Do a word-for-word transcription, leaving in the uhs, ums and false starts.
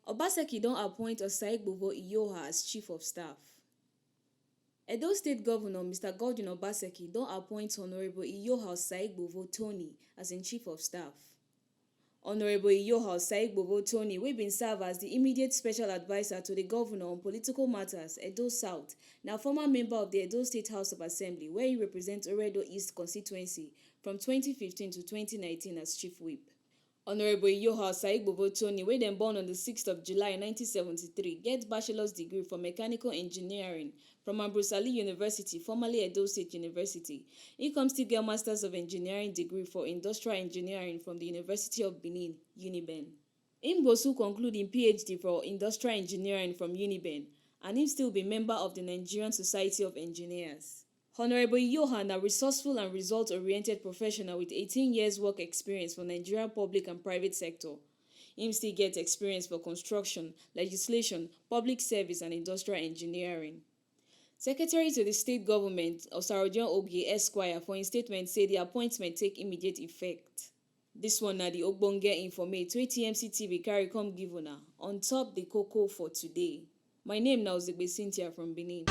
Obaseki don appoint Osaigbovo Iyoha as chief of staff. Edo State Governor Mister Godwin Obaseki don appoint Honourable Iyoha Osaigbovo Tony as im chief of staff. Honourable Iyoha Osaigbovo Tony, wey bin serve as di immediate special adviser to di governor on political matters, Edo South, na former member of di Edo State House of Assembly, where e represent Oredo East constituency from twenty fifteen to twenty nineteen as chief whip. Honourable Iyoha Osaigbovo Tony, wey dem born on di sixth of July nineteen seventy-three, get bachelor's degree for mechanical engineering from Ambrose Ali University, formerly Edo State University. E come still get masters of engineering degree for industrial engineering from di University of Benin, Uniben. Im go soon conclude im P H D for industrial engineering from Uniben, and im still be member of di Nigerian Society of Engineers. Honourable Iyoha na resourceful and result-oriented professional with eighteen years work experience for Nigerian public and private sector. Im still get experience for construction, legislation, public service and industrial engineering. Secretary to di state government, Osarodion Ogie Esquire, for im statement say di appointment take immediate effect. Dis one na di ogbonge informate wey T M C T V carry come give una on top di koko for today. My name na Ozigbe Cynthia from Benin.